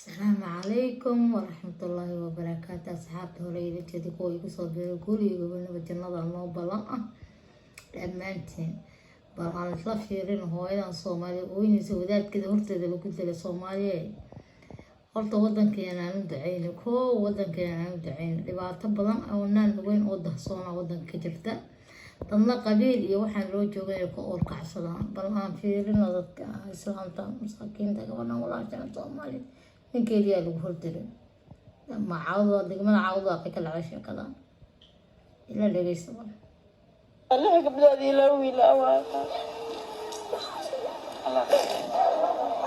Asalaamu calaykum waraxmatullaahi wabarakaatu. Asxaabta hore ila jeeda, kuwa igu soo biiray, guriga gobolnaba jannada noo ballan ah dhammaantiin. Bal aan isla fiirin hooyadan Soomaaliya ooynaysa, wadaadkeeda horteeda lagu dilay. Soomaaliya, horta wadankeena aan u duceyno koo, wadankeena aan u duceyno. Dhibaato badan oo naan weyn oo dahsoona wadanka ka jirta, dadna qabiil iyo waxaan loo joogay ay ku oorkacsadaan. Bal aan fiirino dadka islaamta masaakiinta, gabadhan walaashan Soomaaliya ninkeediyaa lagu hordilay. Ma Cawda, degmada Cawda ka dhacday sheekadan. Ila dhegeysta bal. Lix gabdhood iyo laba wiil ah.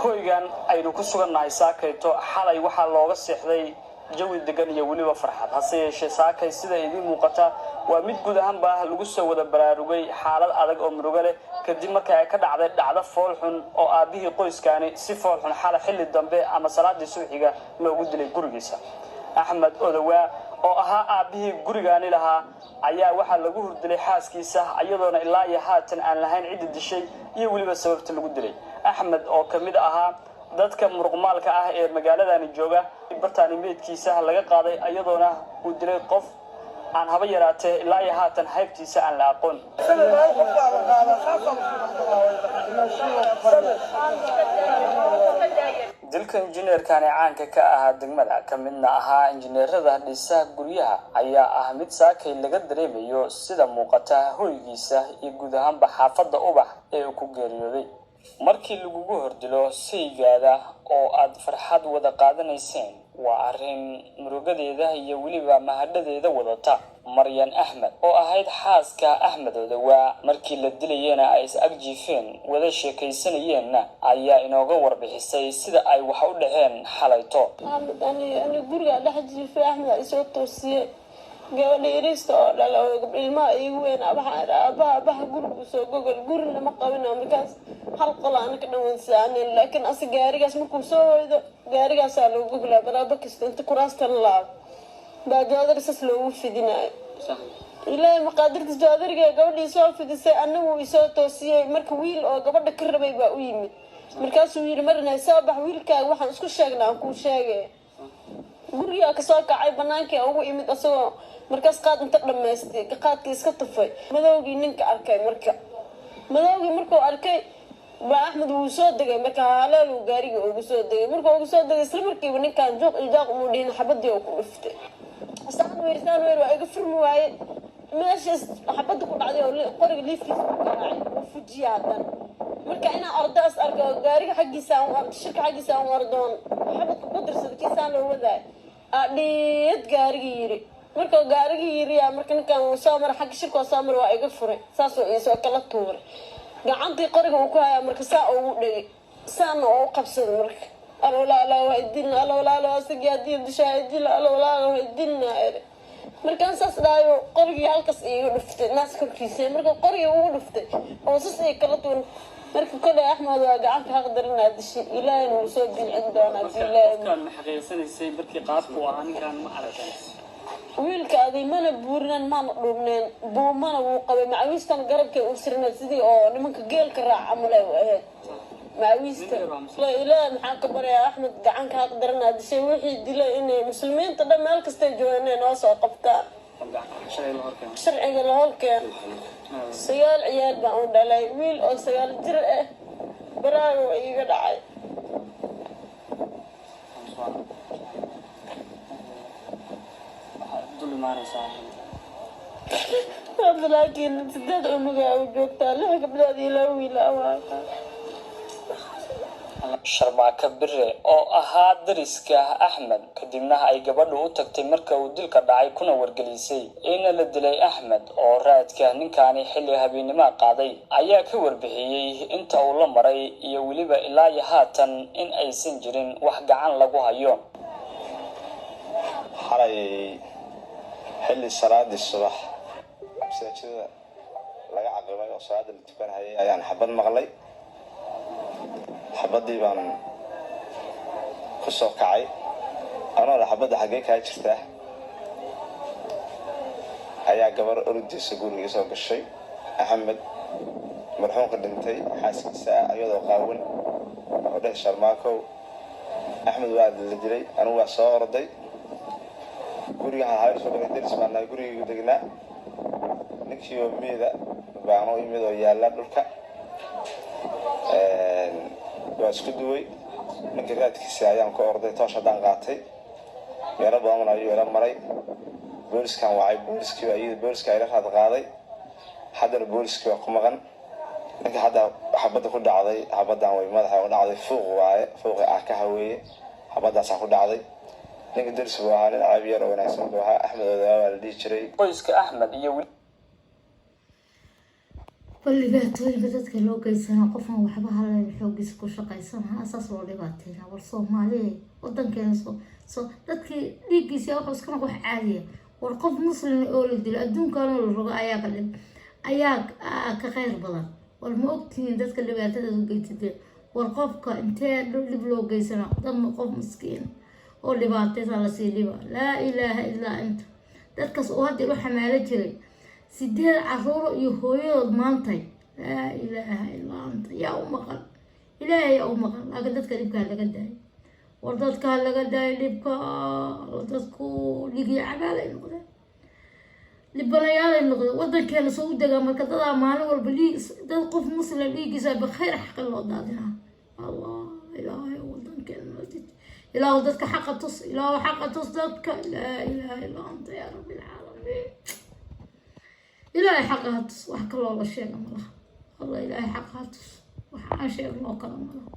Hoygan aynu ku sugannahay saakayto xalay waxaa looga seexday jawi degan iyo weliba farxad. Hase yeeshee, saakay sida idiin muuqata waa mid guud ahaanba lagu soo wada baraarugay xaalad adag oo murugo leh, kadib markii ay ka dhacday dhacdo foolxun oo aabihii qoyskaani si foolxun xalay xilli dambe ama salaadii subaxiga loogu dilay gurigiisa. Axmed Odowaa oo ahaa aabbihii gurigaani lahaa ayaa waxaa lagu hurdilay xaaskiisa, iyadoona ilaa iyo haatan aan lahayn cidda dishay iyo weliba sababta lagu dilay. Axmed oo ka mid ahaa dadka muruqmaalka ah ee magaaladani jooga, bartaani meydkiisa laga qaaday, iyadoona uu dilay qof aan haba yaraatee ilaa iyo haatan haybtiisa aan la aqoon. Dilka injineerkani caanka ka ahaa degmada, ka midna ahaa injineerada dhisa guryaha, ayaa ah mid saakay laga dareemayo sida muuqata hoygiisa iyo guud ahaanba xaafadda Ubax ee uu ku geeriyooday. Markii lagugu hordilo saygaada oo aad farxad wada qaadanayseen, waa arrin murugadeeda iyo weliba mahadhadeeda wadata. Maryan Axmed oo ahayd xaaska Axmed Odawaa, markii la dilayena ay is agjiifeen, wada sheekaysanayeenna, ayaa inooga warbixisay sida ay wax u dhaceen xalayto. Axmed ani gurigaa dhex jiifay. Axmed aa isoo toosiyey. Gabadha yariista oo dhala oo gabdha ilmaha iigu weyn, waxaan idhaa, "Abaha, abaha, gurigu soo gogol." Gurina ma qabina markaas, hal qol ana ka dhan. Laakiin ase gaarigaas markuu soo hoydo, gaarigaasaa lagu goglaa. Baraaba kasta inta kuraasta la laabo baa joodari sas loogu fidinayo. Ilaahay maqaadirta, joodariga gabadhii soo fidisay, anagu isoo toosiyey. Marka wiil oo gabadha ka rabay baa u yimid. Markaasuu yidhi, "Marinay, soo bax, wiilkaaga waxaan isku sheegnaa aan kuu sheegay." Gurigaa kasoo kacay, banaankii ugu imid asagoo markaas qaad inta dhamaystay, qaadkii iska tufay, madowgii ninka arkay. Marka madowgii markuu arkay baa Axmed wuu soo degay. Marka haleel uu gaarigii ugu soo degay. Markuu ugu soo degay, isla markiiba ninkan juuq iyo jaaq umuu dhihin, xabadii oo ku dhuftay. Saan weer, saan weer, waa iga furmi waaye. Meeshaas xabadda ku dhacday oo qoriga liifkiisa ku garaacay, wuu fujiya haddana. Marka inaan ordaas arko oo gaariga xaggiisa aan ordo, shirka xaggiisa aan ordoon, xabadka ku dirsada kiisaan loo wadaayo, adhiid gaarigii yiri. Marka gaarigii yiriyaa, marka ninkan wuu soo maray xagga shirka, waa soo maray, waa iga furay, saasoo iisoo kala tuuray. Gacantii qoriga uu ku hayaa marka saa ugu dhegay, saana oo u qabsaday. Marka, "Alla walaalo, waa idilna, alla walaalo, asagii haddii dishaa idila, alla walaalo, waa idilna," ere. Markaan saas dhahayo, qorigii halkaas iiga dhuftay, naas korkiisa. Marka qorigii ugu dhuftay oo sas ii kala tuuray. Marka koley Axmed waa gacanka xaq daranaa dishay, Ilaahayna wuu soo biicin doonaa bilaahi. Qofkaan ma xaqiiqsanaysay markii qaadku ahaa ninkaan, ma aragtan? Wiilka aday mana buurinan, mana dhuubneen, buumana wuu qabay. Macawiistan garabkay u sirneed, sidii oo nimanka geelka raaca male u ahayd macawiista. Ilaah maxaan ka baryaa, Axmed gacanka xaq daranaa dishay. Wixii dilay inay muslimiinta dhan meel kastay joogaan inay noo soo qabtaan, sharciga la horkeeno. 9 ciyaal baan u dhalay. Wiil oo 9 jir ah baraaga iiga dhacay. Dul imaanaysaa. Hadda laakiin sideed cunuga u joogtaa, lix gabdhood iyo laba wiil ah. Sharmaaka Bire oo ahaa dariska Axmed, kadibna ay gabadhu u tagtay marka uu dilka dhacay, kuna wargelisay in la dilay Axmed oo raadka ninkaani xilli habeennimoa qaaday, ayaa ka warbixiyey inta uu la maray iyo weliba ilaa iyo haatan in aysan jirin wax gacan lagu hayo. Xalay xilli salaadii subax masaajidada laga caqibay oo salaada la tukanahayay ayaan xabad maqlay. Xabaddii baan ku soo kacay anoo le, "Xabadda xaggee kaa jirtaa?" Ayaa gabar orodiisa guriga soo gashay, Axmed marxuumka dhintay xaaskiisa ah, iyadoo qaawan oo dheh, "Sharmaakow, Axmed waa la dilay. Anigu waa soo orday, guriga haween soo galay. Deris baa nahay, gurigaygu degnaa. Ninkii oo meeda baano imid oo yaalla dhulka. Waa isku duway. Ninka raadkiisa ayaan ku orday. Toosh haddaan qaatay, meelo badan ayuu ila maray. Booliskan wacay, booliskii baa iyada, booliska ila raad qaaday. Haddana booliskii waa ku maqan. Ninka hadda xabadda ku dhacday, xabaddan way madaxa u dhacday. Fuuq waaye, fuuqi ah ka haweeye, xabaddaasaa ku dhacday. Ninka deris buu ahaa, nin caabi yar oo wanaagsan buu ahaa. Axmed Odaa baa la dhihi jiray. Qoyska Axmed iyo weli Bal dhibaatooyinka dadka loo geysana, qofan waxba haleyn, xoogiisa ku shaqaysanaha, asaas loo dhibaateyna. War Soomaaliya, wadankeena soo dadkii dhiiggiisa wuxuu iska noq wax caadiya. War qof Muslim oo la dilo, adduunkanoo la rogo, ayaa ka dhib, ayaa ka kheyr badan. War ma ogtihiin dadka dhibaatada u geysatee? War qofka intee dhib loo geysana, dad qof miskiin oo dhibaateysa lasii dhiba. Laa ilaaha illaa anta. Dadkaas oo hadda u xamaalo jiray sideed caruuro iyo hooyadood maantay. Laa ilaaha illaa anta. Yaa u maqan? Ilaahay yaa u maqan. Laakiin dadka dhibkaa laga daayo. War dadkaa laga daayo dhibka. Dadku dhigiyo cabaalay noqdeen, dhibbanayaalay noqdeen. Wadankeena soo u degaa marka dadaa maalin walba dhiig dad, qof Muslim dhiiggiisa bikhayr xaqi loo daadinaa. Allah, Ilaahay, wadankeena noo deji. Ilaahu dadka xaqa tus, Ilaahu xaqa tus dadka. Laa ilaaha illaa anta, yaa rabbi alcaalamiin. Ilaahay xaqa ha tus. Wax kaloo la sheega ma laha. Allah, Ilaahay xaqa ha tus. Wax aan sheegno oo kale ma laha.